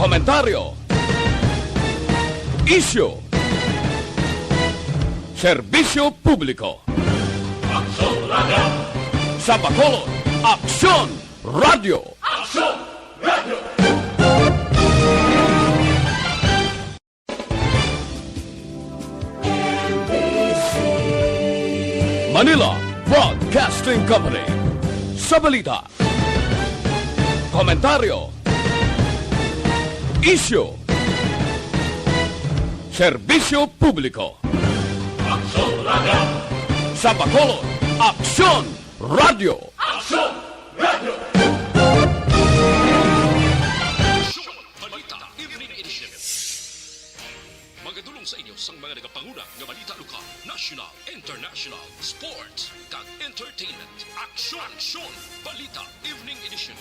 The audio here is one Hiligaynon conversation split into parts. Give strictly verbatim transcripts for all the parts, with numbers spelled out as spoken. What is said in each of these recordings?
Komentaryo. Isyu. Serbisyo publiko. Aksyon Radio. Sa Bacolod, Aksyon Radio. Aksyon Radio. Manila Broadcasting Company. Sa balita, komentaryo, isyu, serbisyo publiko. Aksyon Radio. Sa Bacolod, Aksyon Radio. Aksyon Radio. Balita Evening Edition. Magadulong sa inyo sang mga nagapanguna nga balita lokal, national, international, sports, kag entertainment. Aksyon! Aksyon! Balita Evening Edition.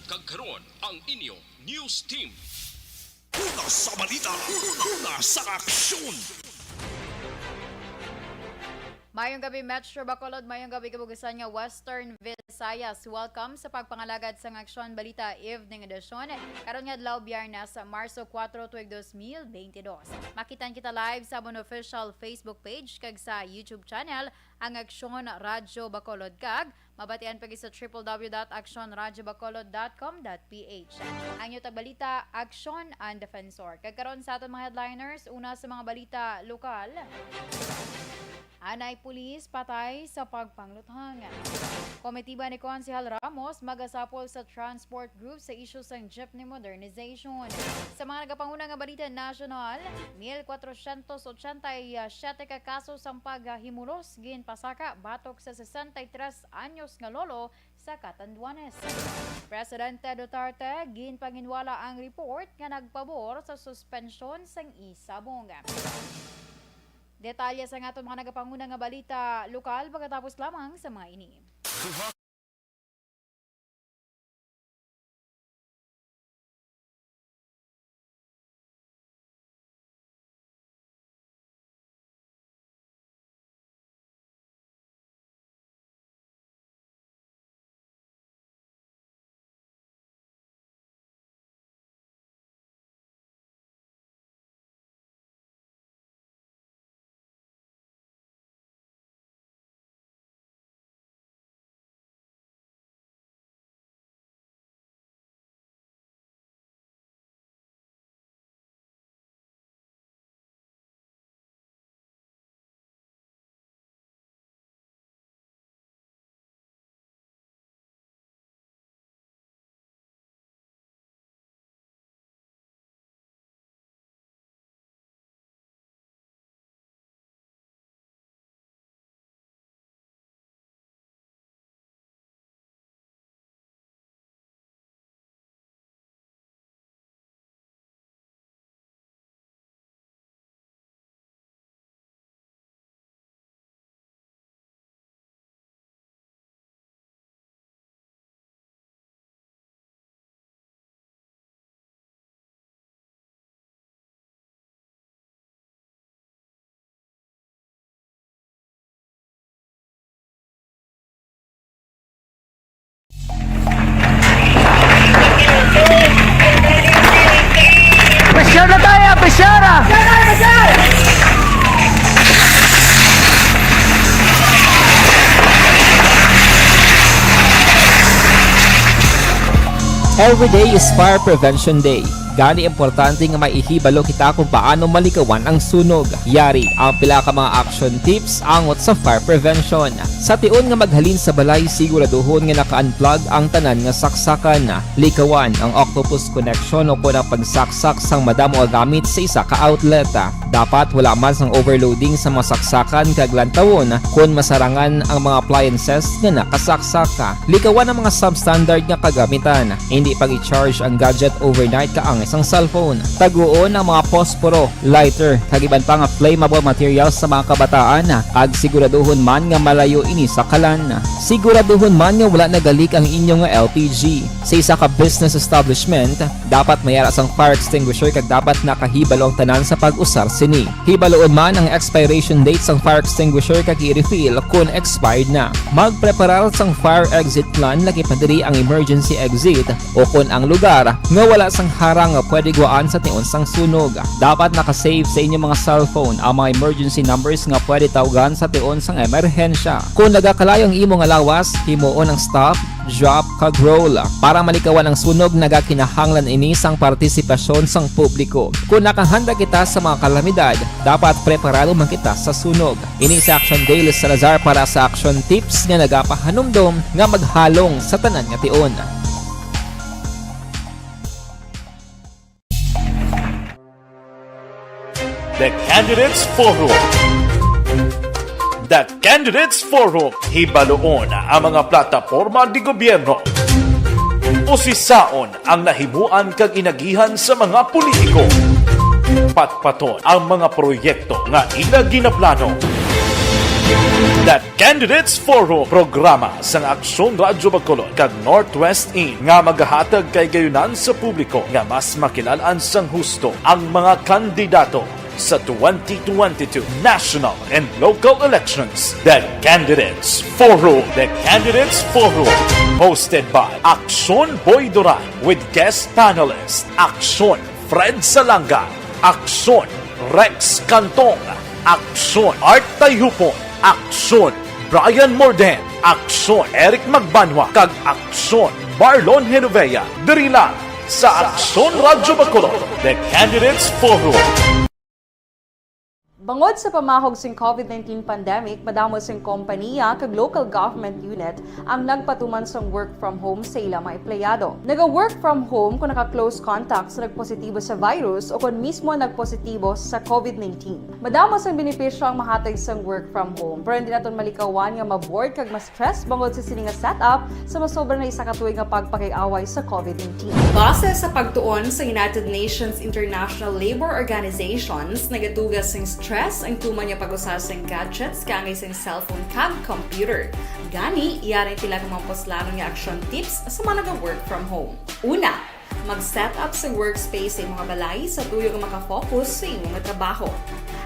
Kag karon, ang inyo news team. Una sa balita, una sa aksyon. Mayong gabi, Metro Bacolod. Mayong gabi, kabugasan nga Western Visayas. Welcome sa pagpangalagad sang Aksyon Balita Evening Edition. Karon nga adlaw, Biyernes, Marso kuwatro, tuig dos mil benti dos. Makitan kita live sa amon official Facebook page kag sa YouTube channel, ang Aksyon Radyo Bacolod, kag mabatian pa gid sa triple W dot aksyon radyo bacolod dot com dot P H. Ang inyo tagbalita, Aksyon ang Defensor. Kag karon sa aton mga headliners, una sa mga balita lokal. Anay pulis patay sa pagpangluthang. Komitiba ni Konsehal Ramos magasapol sa transport group sa isyu sang jeepney modernization. Sa mga nagapanguna nga balita nasyonal, mil kwatrosyentos ochenta y siete ka kaso sang paghimulos ginpasaka batok sa sesenta y tres anyos nga lolo sa Catanduanes. Presidente Duterte ginpanginwala ang report nga nagpabor sa suspensyon sang isabong. Detalye sa aton mga nagapanguna nga balita lokal pagkatapos lamang sa mga ini. Pressure na tayo, pressure! Every day is Fire Prevention Day. Gani, importante nga may ihibalo kita kung paano malikawan ang sunog. Yari ang pila ka mga action tips angot sa fire prevention. Sa tion nga maghalin sa balay, siguraduhon nga naka-unplug ang tanan nga saksakan. Likawan ang octopus connection o kon ang pagsaksak sang madamo nga gamit sa isa ka outlet. Dapat wala man sang overloading sa mga saksakan kag lantawon kon masarangan ang mga appliances nga nakasaksak. Likawan ang mga substandard nga kagamitan. Hindi pag-i-charge ang gadget overnight ka ang sang cellphone. Taguon ang mga posporo, lighter, kag iban pa nga flammable materials sa mga kabataan, kag siguraduhon man nga malayo ini sa kalan. Siguraduhon man nga wala nagalik ang inyo nga L P G. Sa isa ka business establishment, dapat may ara sang fire extinguisher kag dapat nakahibalo ang tanan sa pag-usar sini. Hibaluon man ang expiration date sang fire extinguisher kag i-refill kon expired na. Magpreparar sang fire exit plan, laki pa diri ang emergency exit o kon ang lugar nga wala sang harang nga pwede gwaan sa tion sang sunog. Dapat naka-save sa inyo mga cellphone ang mga emergency numbers nga pwede tawgan sa tion sang emerhensya. Kon nagakalayo ang imo nga lawas, himuon ang stop, drop, kag roll. Para malikawan ang sunog, nagakinahanglan ini sang partisipasyon sang publiko. Kon nakahanda kita sa mga kalamidad, dapat preparado man kita sa sunog. Ini si Action Dale Salazar para sa Action Tips nga nagapahanumdom nga maghalong sa tanan nga tion. The Candidates Forum. The Candidates Forum. Hibaluon ang mga plataporma di gobyerno. Usisaon ang nahimuan kag inagihan sa mga politiko. Patpaton ang mga proyekto nga ila ginaplano. The Candidates Forum, programa sang Aksyon Radyo Bacolod kag Northwest In nga magahatag kay gayunan sa publiko nga mas makilal-an sang husto ang mga kandidato sa twenty twenty-two national and local elections. The Candidates Forum. The Candidates Forum, hosted by Aksyon Boy Duran with guest panelist Aksyon Fred Salanga, Aksyon Rex Cantong, Aksyon Art Tayhupon, Aksyon Brian Morden, Aksyon Eric Magbanwa, kag Aksyon Marlon Genovea, diri lang sa Aksyon Radyo Bacolod, The Candidates Forum. Bangod sa pamahog sing COVID nineteen pandemic, madamo sing kompaniya kag local government unit ang nagpatuman sang work from home sa ila mga empleyado. Naga-work from home kon naka-close contact sa nagpositibo sa virus o kon mismo nagpositibo sa COVID nineteen. Madamo sang benepisyo ang mahatag sang work from home, pero hindi naton malikawan nga ma-bored kag ma-stress bangod sa sini nga setup sa masobra na isa ka tuig nga pagpakig-away sa COVID nineteen. Base sa pagtuon sa United Nations International Labor Organizations, nagatuga sing stress ang tuman nga pag-usa sing gadgets kaangay sing cellphone kag computer. Gani, yari ang pila ka mga puslanon nga action tips sa mga naga-work from home. Una, mag-set up sa workspace sa imong balay sa tuyo nga makafocus sa imong trabaho.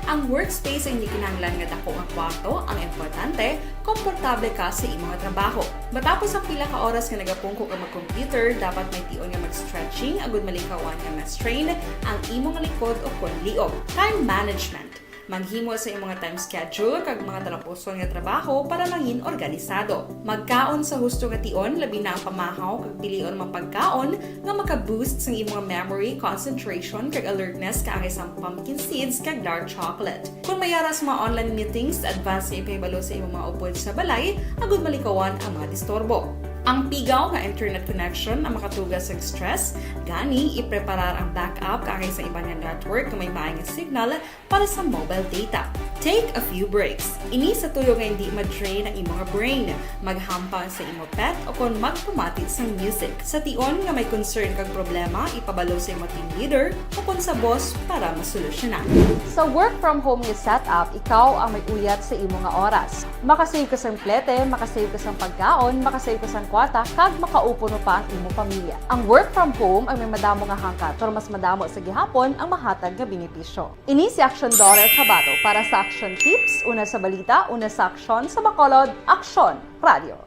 Ang workspace ay hindi kinahanglan nga dako nga kwarto ang importante, komportable ka sa imong trabaho. Matapos ang pila ka oras nga nagapungko ka mag-computer, dapat may tion nga mag-stretching agud malikawan nga ma-strain ang imong likod o kon liog. Time management. Maghimo sa imong time schedule kag mga talapuson nga trabaho para mangin organisado. Magkaon sa husto nga tion, labi na ang pamahaw, kag pilion ang mga pagkaon nga maka-boost sang imong memory, concentration, kag alertness, kaangay sang pumpkin seeds kag dark chocolate. Kon may ara sa mga online meetings, advance nga ipahibalo sa imong mga upod sa balay agud malikawan ang mga disturbo. Ang pigaw nga internet connection ang makatuga sang stress, gani ipreparar ang backup kaangay sa iban nga network nga may maay nga signal para sa mobile data. Take a few breaks. Ini sa tuyo nga hindi ma-drain ang imong brain. Maghampang sa imo pet o kon magpamati sang music. Sa tion nga may concern kag problema, ipabalo sa imo team leader o kon sa boss para masolusyonan. Sa work from home nga setup, ikaw ang may uyat sa imo nga oras. Makasave ka sang plete, makasave ka sang pagkaon, makasave ka sang kwarta, kag makaupo pa ang imo pamilya. Ang work from home ay may madamo nga hangkat, pero mas madamo sa gihapon ang mahatag nga benepisyo. Ini si Action Daughter Cabato para sa Action Tips, una sa balita, una sa aksyon, sa Bacolod, Aksyon Radio.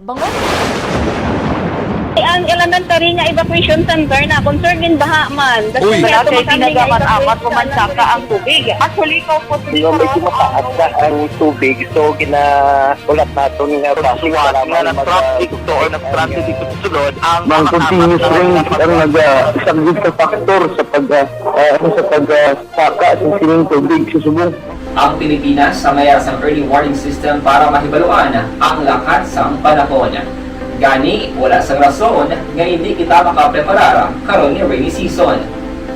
Bangod. Ang elementary nga evacuation center na concern din baha man. Uy. Wala kay ginagaman amat ko man saka ang tubig. Actually, ikaw po, medyo mataas na ang tubig. So, gina-, ulat naton nga traffic, kailangan nga mag-, traffic, so, ang traffic dito sa sulod, ang mga continuous rain ang nagasaglit sa factor sa pag, ah, ah, ano, sa pag, ah, saka sa sining tubig sa subong. Ang Pilipinas sa may sang early warning system para mahibaluan ang lakat sang panahon. Gani, wala sang rason nga hindi kita makapreparar karon ni rainy season.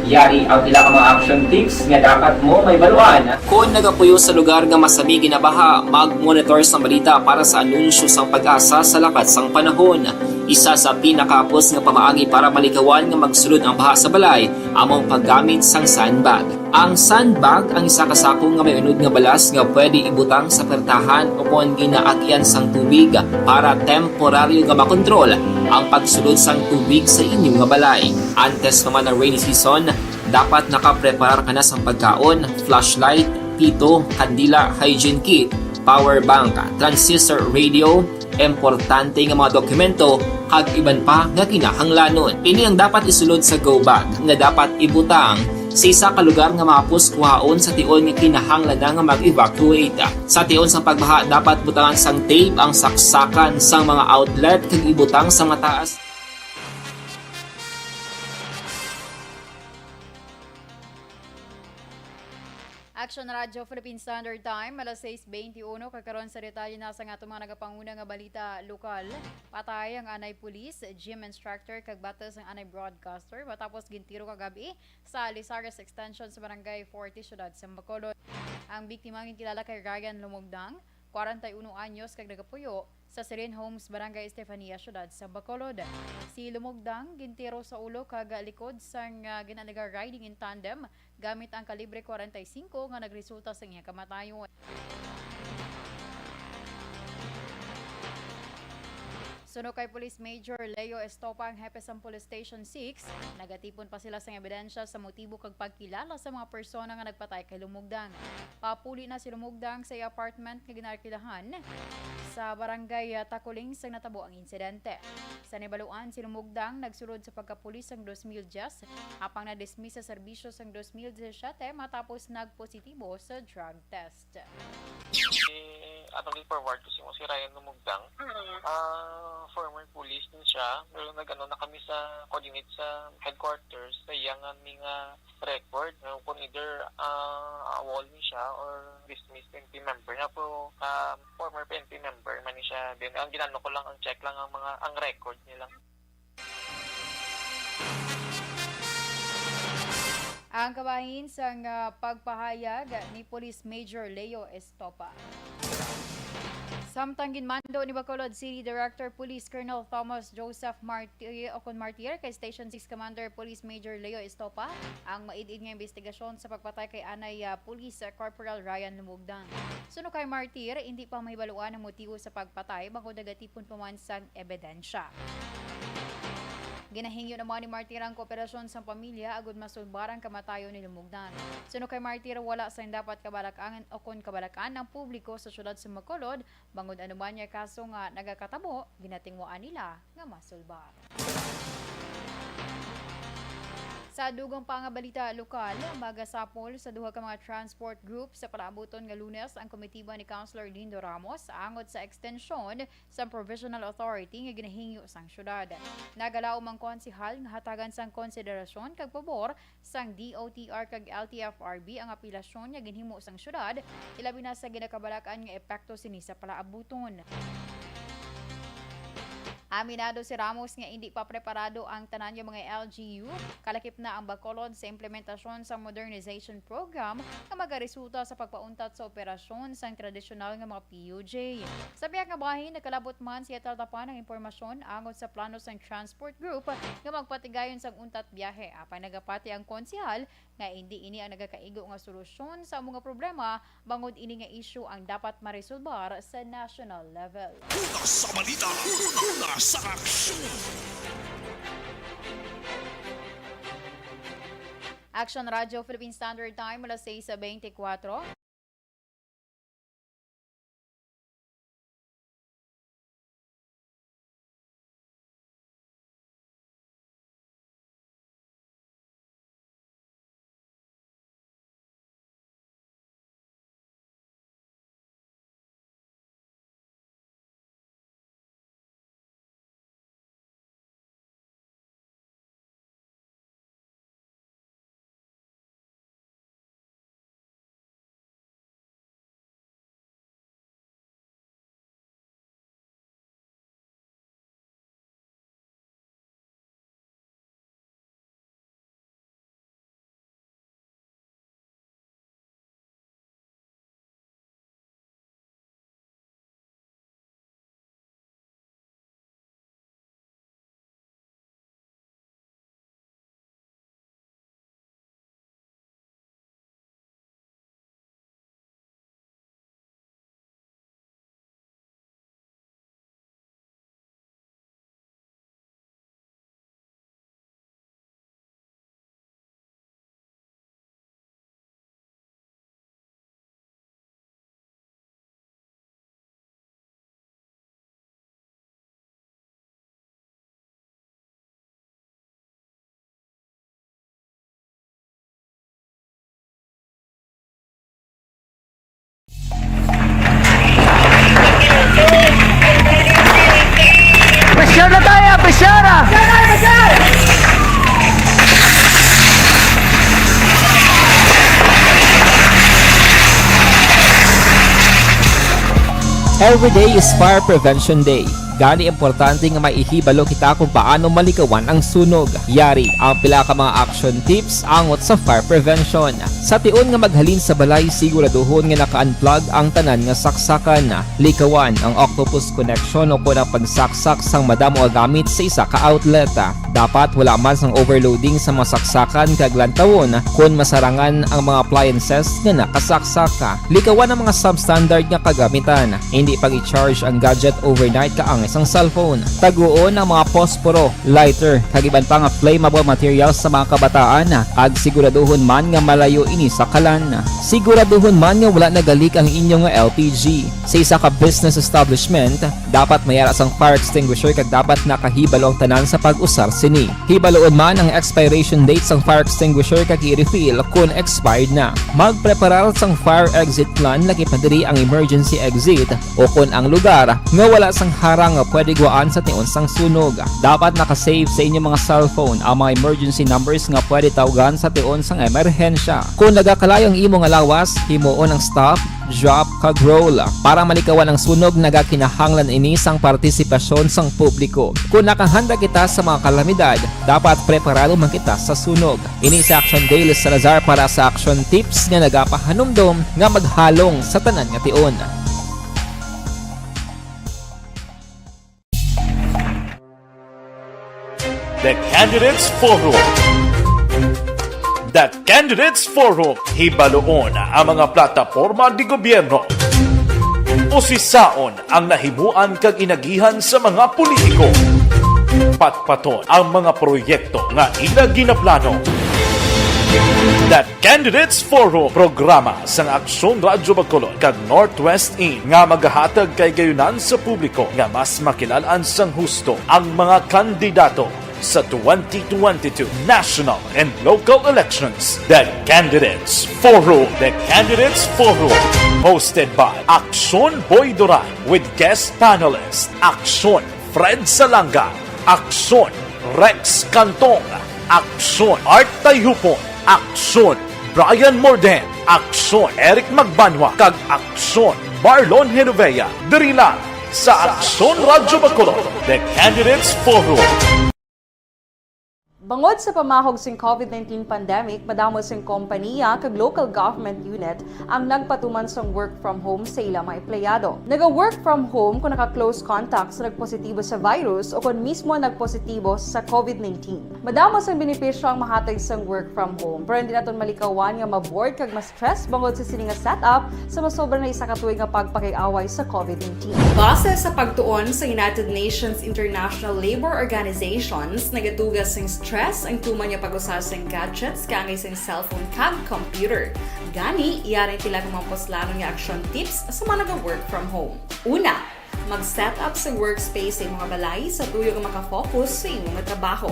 Yari ang pila ka mga action tips nga dapat mo mahibaluan. Kon nagapuyo sa lugar nga masami ginabaha, mag-monitor sang balita para sa anunsyo sang PAGASA sa lakat sang panahon. Isa sa pinakahapos nga pamaagi para malikawan nga magsulod ang baha sa balay amo ang paggamit sang sandbag. Ang sandbag ang isa ka sako nga may unod nga balas nga pwede ibutang sa puwertahan ukon ginaagyan sang tubig para temporaryo nga makontrol ang pagsulod sang tubig sa inyo nga balay. Antes pa man ang rainy season, dapat nakapreparar ka na sang pagkaon, flashlight, pito, kandila, hygiene kit, power bank, transistor radio, importante nga mga dokumento, kag iban pa nga kinahanglanon. Ini ang dapat isulod sa go bag nga dapat ibutang sa isa ka lugar nga mahapos kuhaon sa tion nga kinahanglan na nga mag-evacuate. Sa tion sang pagbaha, dapat butangan sang tape ang saksakan sang mga outlet kag ibutang sa mataas. Action Radio Philippine Standard Time, alas sais beintiuno, kag karon sa detalye na sa atong mga nagapanguna nga balita lokal. Patay ang anay pulis, gym instructor, kag bato sang anay broadcaster matapos gintiro kagabi sa Lizares Extension sa Barangay forty, Siyudad sa Bacolod. Ang biktima ginkilala kay Ryan Lumugdang, kwarenta y uno anyos, kag nagapuyo sa Serene Homes, Barangay Estefania, Siyudad sa Bacolod. Si Lumugdang gintiro sa ulo kag likod sang, ah, ginaalegar riding in tandem gamit ang kalibre kwarenta y singko nga nagresulta sa iyang kamatayon. Suno kay Police Major Leo Estopa, ang hepe sang Police Station six, nagatipon pa sila sang ebidensya sa motibo kag pagkilala sa mga persona nga nagpatay kay Lumugdang. Papuli na si Lumugdang sa iya apartment nga ginarkilahan sa Barangay, ah, Taculing sang natabo ang insidente. Sa nahibaluan, si Lumugdang nagsulod sa pagkapulis sang dos mil diyes, apang na-dismiss sa serbisyo sang dos mil disisiete matapos nagpositibo sa drug test. Eh, ano, forward ko si, si Ryan Lumugdang. Mm. Ah, former police din siya, pero nag-ano na kami sa coordinate sa headquarters, sa iya nga ni nga record, no? Kung either, ah, wall ni siya or dismissed N P member niya, pero, ah, former N P member man ni siya. Then, ang ginano ko lang, ang check lang ang mga, ang record nila. Ang kabahin sang, ah, pagpahayag ni Police Major Leo Estopa. Samtang ginmando ni Bacolod City Director Police Colonel Thomas Joseph Martir, o kon Martir, kay Station six Commander Police Major Leo Estopa ang maid-id nga investigasyon sa pagpatay kay anay, ah, Police Corporal Ryan Lumugdang. Suno kay Martir, indi pa mahibaluan ang motibo sa pagpatay bangod nagatipon pa man sang ebidensya. Ginahingyo naman ni Martir ang kooperasyon sang pamilya agud masulbar ang kamatayon ni Lumugdang. Suno kay Martir, wala sang dapat kabalak-an o kon kabalak-an ang publiko sa siyudad sa Bacolod bangod anuman nga kaso nga nagakatabo, ginatinguhaan nila nga masulbar. Sa dugang pa nga balita lokal, magasapol sa duha ka mga transport group sa palaabuton nga Lunes ang komitiba ni Councilor Lindo Ramos angot sa ekstensyon sang provisional authority nga ginahingyo sang syudad. Nagalaom ang konsehal nga hatagan sang konsiderasyon kag pabor sang D O T R kag L T F R B ang apelasyon nga ginhimo sang syudad, ilabi na sa ginakabalak-an nga epekto sini sa palaabuton. Aminado si Ramos nga indi pa preparado ang tanan nga mga L G U, kalakip na ang Bacolod, sa implementasyon sa modernization program nga magaresulta sa pagpauntat sa operasyon sang tradisyonal nga mga P U J. Sa bihag nga bahin, nakalabot man sa iya talatapan ang impormasyon angot sa plano sang transport group nga magpatigayon sang untat biyahe, apang nagapati ang konsehal nga indi ini ang nagakaigo nga solusyon sa amo nga problema, bangod ini nga isyu ang dapat maresolbar sa national level. Una sa balita, una sa aksyon. Action Radio Philippine Standard Time, alas sais beintikwatro. Every day is Fire Prevention Day. Gani, importante nga may ihibalo kita kung paano malikawan ang sunog. Yari ang pila ka mga action tips angot sa fire prevention. Sa tion nga maghalin sa balay, siguraduhon nga naka-unplug ang tanan nga saksakan. Likawan ang octopus connection o kon ang pagsaksak sang madamo nga gamit sa isa ka outlet. Dapat wala man sang overloading sa mga saksakan kag lantawon kon masarangan ang mga appliances nga nakasaksak. Likawan ang mga substandard nga kagamitan. Hindi pag-i-charge ang gadget overnight kaangay sang cellphone. Taguon ang mga posporo, lighter, kag iban pa nga flammable materials sa mga kabataan, kag siguraduhon man nga malayo ini sa kalan. Siguraduhon man nga wala nagalik ang inyo nga L P G. Sa isa ka business establishment, dapat may ara sang fire extinguisher kag dapat nakahibalo ang tanan sa pag-usar sini. Hibaloon man ang expiration date sang fire extinguisher kag i-refill kon expired na. Magpreparar sang fire exit plan, lakip na diri ang emergency exit, o kon ang lugar nga wala sang harang nga pwede guwaan sa tion sang sunog. Dapat naka-save sa inyo mga cellphone ang mga emergency numbers nga pwede tawgan sa tion sang emerhensya. Kon nagakalayo ang imo nga lawas, himuon ang stop, drop, kag roll. Para malikawan ang sunog, nagakinahanglan ini sang partisipasyon sang publiko. Kon nakahanda kita sa mga kalamidad, dapat preparado man kita sa sunog. Ini si Action Dale Salazar para sa Action Tips nga nagapahanumdom nga maghalong sa tanan nga tion. The Candidates Forum. The Candidates Forum. Hibaloon ang mga plataporma de gobierno. Usisaon ang nahimuan kag inagihan sa mga politiko. Patpaton ang mga proyekto nga ila ginaplano. The Candidates Forum, programa sang Aksyon Radyo Bacolod kag Northwest In nga magahatag kahigayonan sa publiko nga mas makilal-an sang husto ang mga kandidato sa twenty twenty-two national and local elections. The Candidates Forum. The Candidates Forum, hosted by Aksyon Boy Duran with guest panelist Aksyon Fred Salanga, Aksyon Rex Cantong, Aksyon Art Tayhupon, Aksyon Brian Morden, Aksyon Eric Magbanwa, kag Aksyon Marlon Genovea, diri lang sa Aksyon Radyo Bacolod, The Candidates Forum. Bangod sa pamahog sing COVID nineteen pandemic, madamo sing kompanya kag local government unit ang nagpatuman sang work from home sa ila mga empleyado. Naga-work from home kung naka-close contact sa nagpositibo sa virus o kon mismo nagpositibo sa COVID nineteen. Madamo sang benepisyo ang mahatag sang work from home, pero hindi naton malikawan nga ma-bored kag ma-stress bangod sa sini nga setup sa masobra na isa ka tuig nga pagpakig-away sa COVID nineteen. Base sa pagtuon sa United Nations International Labour Organizations, nagatuga sing stress ang tuman nga pag-usa sing gadgets kaangay sing cellphone kag computer. Gani, yari ang pila ka mga puslanon nga action tips sa mga naga-work from home. Una, mag-set up sa workspace sa imong balay sa tuyo nga makafocus sa imong trabaho.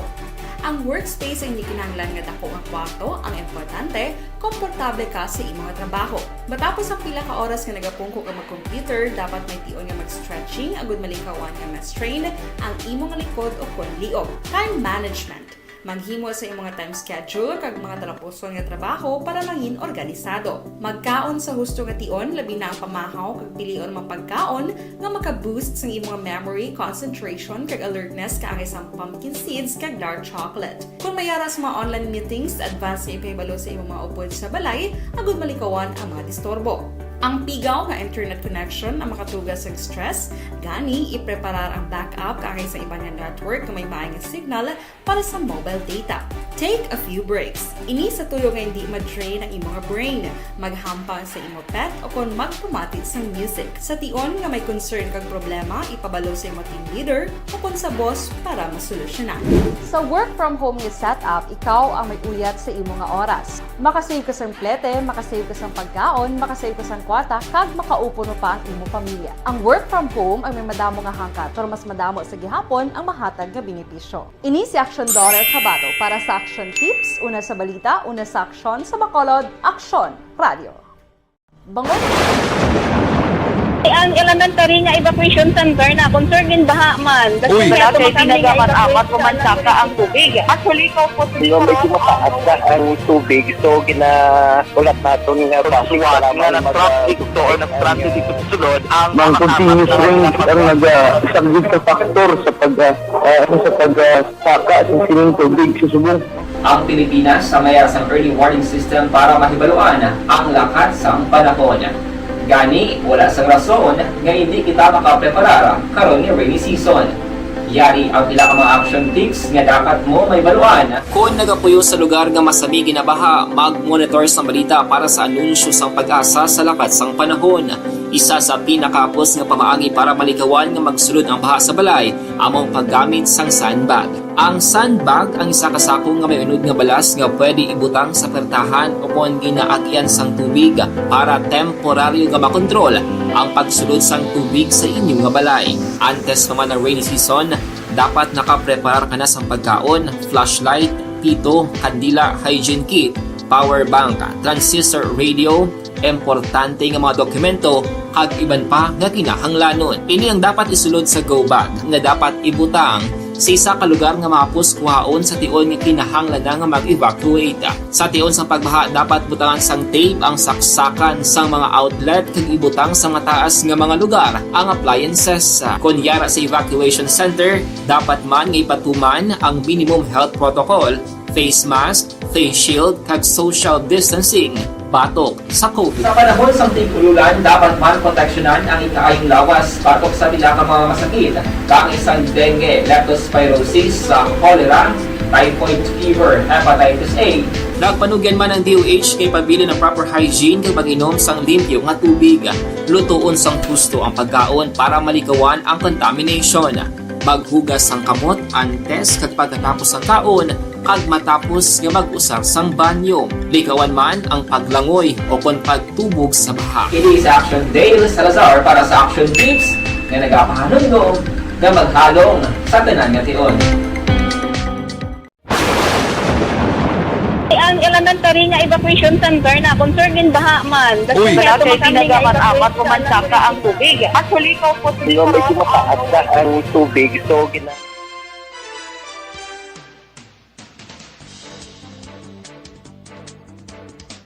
Ang workspace ay hindi kinahanglan nga dako nga kwarto, ang importante, komportable ka sa imong trabaho. Matapos ang pila ka oras nga nagapungko ka mag-computer, dapat may tion nga mag-stretching agud malikawan nga ma-strain ang imong likod o kon liog. Time management. Maghimo sa imong time schedule kag mga talapuson nga trabaho para mangin organisado. Magkaon sa husto nga tion, labi na ang pamahaw kag pilion mga pagkaon nga maka-boost sang imong memory, concentration, kag alertness kaangay sang pumpkin seeds kag dark chocolate. Kung may ara sa mga online meetings, advance nga ipahibalo sa imong mga upod sa balay agud malikawan ang mga disturbo. Ang pigaw nga internet connection ang makatuga sang stress, gani ipreparar ang backup kaangay sa iban nga network nga may maay nga signal para sa mobile data. Take a few breaks. Ini sa tuyo nga hindi ma-drain ang imong brain. Maghampang sa imo pet o kon magpamati sang music. Sa tion nga may concern kag problema, ipabalo sa imo team leader o kon sa boss para masolusyonan. Sa work from home nga setup, ikaw ang may uyat sa imo nga oras. Makasave ka sang plete, makasave ka sang pagkaon, makasave ka sang kwarta, kag makaupod pa ang imo pamilya. Ang work from home ay may madamo nga hangkat, pero mas madamo sa gihapon ang mahatag nga benepisyo. Ini si Action Daughter Kabato para sa Action Tips, una sa balita, una sa aksyon, sa Bacolod, Aksyon Radio. Bangod Ang elementary nga evacuation center na concern gin baha man. Uy. Wala kay tinaga man amat o mansaka ang tubig. Actually, ikaw po, di ba, medyo mataas na ang tubig. So, ginahulat naton nga basi nga nag-traffic to or nag-traffic dito sa sulod ang mga continuous rain ang nagasaglit sa factor sa pag, ah, ah, ano, sa pag, ah, saka sa sining tubig sa subong. Ang Pilipinas sa mayar sang early warning system para mahibaluan ang lakat sang panahon. Gani, wala sang rason nga hindi kita makapreparar karon nga rainy season. Yari ang pila ka mga action tips nga dapat mo mahibaluan. Kon nagapuyo sa lugar nga masami ginabaha, mag-monitor sang balita para sa anunsyo sang PAGASA sa lakat sang panahon. Isa sa pinakahapos nga pamaagi para malikawan nga magsulod ang baha sa balay amo ang paggamit sang sandbag. Ang sandbag ang isa ka sako nga may unod nga balas nga pwede ibutang sa pertahan o kon ginaagian sang tubig para temporaryo nga makontrol ang pagsulod sang tubig sa inyo nga balay. Antes pa man ang rainy season, dapat nakapreparar ka na sang pagkaon, flashlight, pito, kandila, hygiene kit, power bank, transistor radio, importante nga mga dokumento, kag iban pa nga kinahanglanon. Ini ang dapat isulod sa go bag nga dapat ibutang sa isa ka lugar nga mahapos kuhaon sa tion nga kinahanglan na nga mag-evacuate. Sa tion sang pagbaha, dapat butangan sang tape ang saksakan sang mga outlet kag ibutang sa mataas nga mga lugar ang appliances. Kon yara sa evacuation center, dapat man nga ipatuman ang minimum health protocol, face mask, face shield, kag social distancing batok sa COVID. Sa panahon sang tig-ululan, dapat man proteksyonan ang ikaayong lawas batok sa pila ka mga masakit, kaangay sang dengue, leptospirosis, sa cholera, typhoid fever, hepatitis A. Nagpanugyan man ang D O H kay pabilin ang proper hygiene kag pag-inom sang limpyo nga tubig, lutoon sang husto ang pagkaon para malikawan ang contamination. Maghugas sang kamot antes kag pagkatapos sang kaon, kag matapos nga mag-usar sang banyo. Likawan man ang paglangoy o kon pagtubog sa baha. Kini si Action Dale Salazar para sa Action Tips nga nagapahanumdom nga maghalong sa tanan nga tion. Ang elementary nga evacuation center na concern gin baha man. Uy. Wala kay tinaga man amat o mansaka ang tubig. Actually, ikaw po, medyo mataas na ang tubig. So, gina-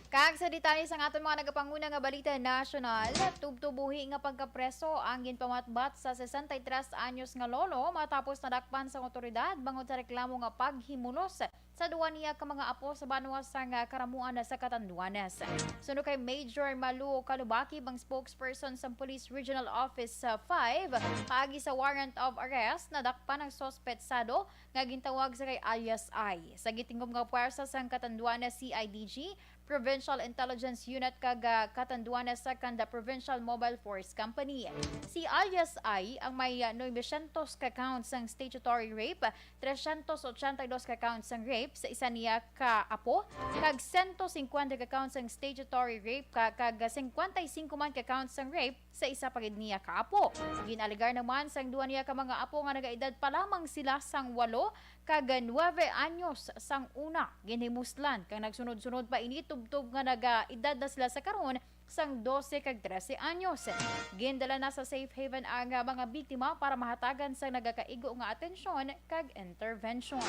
Kag sa detalye sang aton mga nagapanguna nga balita nasyonal, tubtob buhi nga pagkapreso ang ginpamatbat sa sesenta y tres anyos nga lolo matapos nadakpan sang awtoridad bangod sa reklamo nga paghimulos sa duwa niya ka mga apo sa banwa sang, ah, Karamuan sa Catanduanes. Suno kay Major Malu Kalubakib, ang spokesperson sang Police Regional Office, ah, five, paagi sa warrant of arrest, nadakpan ang suspetsado nga gintawag sa kay alias I. Sa gitingog nga puwersa sang Catanduanes C I D G, Provincial Intelligence Unit kag, ah, Catanduanes Second Provincial Mobile Force Company. Si alias I ang may, ah, novecientos ka counts sang statutory rape, trescientos ochenta y dos ka counts sang rape sa isa niya ka apo, kag sento singkwenta ka counts sang statutory rape ka, kag singkwenta y singko man ka counts sang rape sa isa pa gid niya ka apo. Ginalegar naman sang duha niya ka mga apo nga nagaedad pa lamang sila sang walo kag nuebe anyos sang una. Ginhimuslan kag nagsunod-sunod pa ini tubtob nga nagaedad na sila sa karon sang dose kag trese anyos. Gindala na sa safe haven ang, ah, mga biktima para mahatagan sang nagakaigo nga atensyon kag intervention.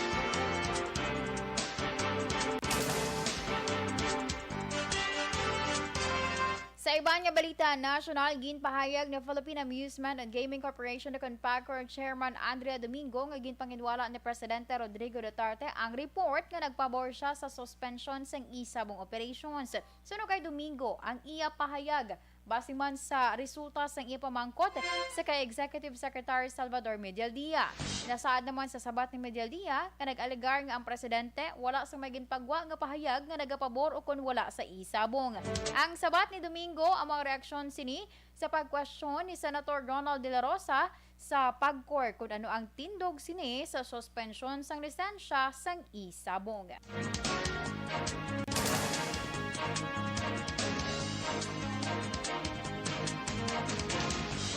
Sa iban nga balita nasyonal, ginpahayag ni Philippine Amusement and Gaming Corporation o kon PAGCOR Chairman Andrea Domingo nga ginpanginwala ni Presidente Rodrigo Duterte ang report nga nagpabor siya sa suspension sang isabong operations. Suno kay Domingo ang iya pahayag base man sa resulta sang iya pamangkot sa kay Executive Secretary Salvador Medialdea. Nasaad naman sa sabat ni Medialdea nga nag-alegar nga ang presidente wala sang may ginpagwa nga pahayag nga nagapabor o kon wala sa isabong. Ang sabat ni Domingo amo ang reaksyon sini sa pagkwestiyon ni Senator Ronald De La Rosa sa PAGCOR kon ano ang tindog sini sa suspensyon sang lisensya sang isabong.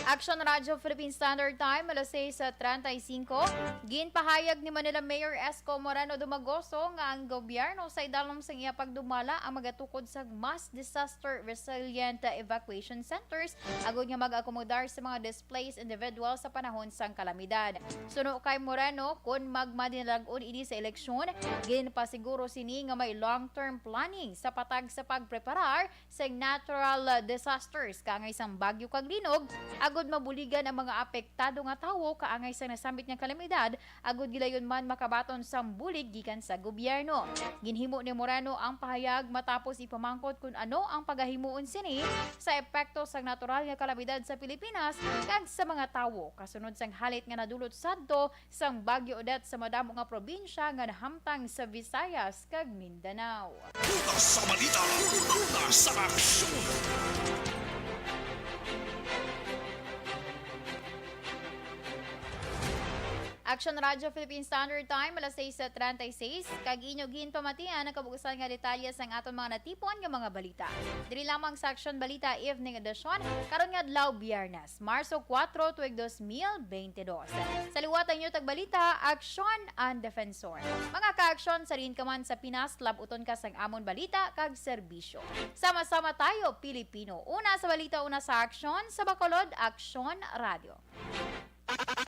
Action Radio Philippine Standard Time, alas sais treinta y cinco. Ginpahayag ni Manila Mayor Esco Moreno Dumagoso nga ang gobyerno sa idalom sang iya pagdumala ang magatukod sa mass disaster resilient evacuation centers agod nga mag-akomodar sa mga displaced individuals sa panahon sang kalamidad. Suno kay Moreno, kun magmadinalag-on ini sa eleksyon, ginpasiguro sini nga may long-term planning sa patag sa pagpreparar sa natural disasters kaangay sang bagyo kag linog, agud mabuligan ang mga apektado nga tawo kaangay sang nasambit nga kalamidad, agud gilayon man makabaton sang bulig gikan sa gobyerno. Ginhimo ni Moreno ang pahayag matapos ipamangkot kun ano ang pagahimuon sini sa epekto sang natural nga kalamidad sa Pilipinas kag sa mga tawo kasunod sang halit nga nadulot sadto sang Bagyo Odette sa madamo nga probinsya nga nahamtang sa Visayas kag Mindanao. Una sa balita, una sa aksyon. Action Radio Philippine Standard Time, alas sais treinta y seis, kag inyo ginpamatian ang kabuusan nga detalye sang aton mga natipon nga mga balita. Diri lamang sa Action Balita Evening Edition, karon nga adlaw, Biyernes, Marso kuwatro, tuig dos mil bente dos. Sa liwat ang inyo tagbalita, Aksyon ang Defensor. Mga ka-aksyon, sa diin ka man sa Pinas, labuton ka sang amon balita kag serbisyo. Sama-sama tayo, Pilipino. Una sa balita, una sa aksyon, sa Bacolod, Aksyon Radio.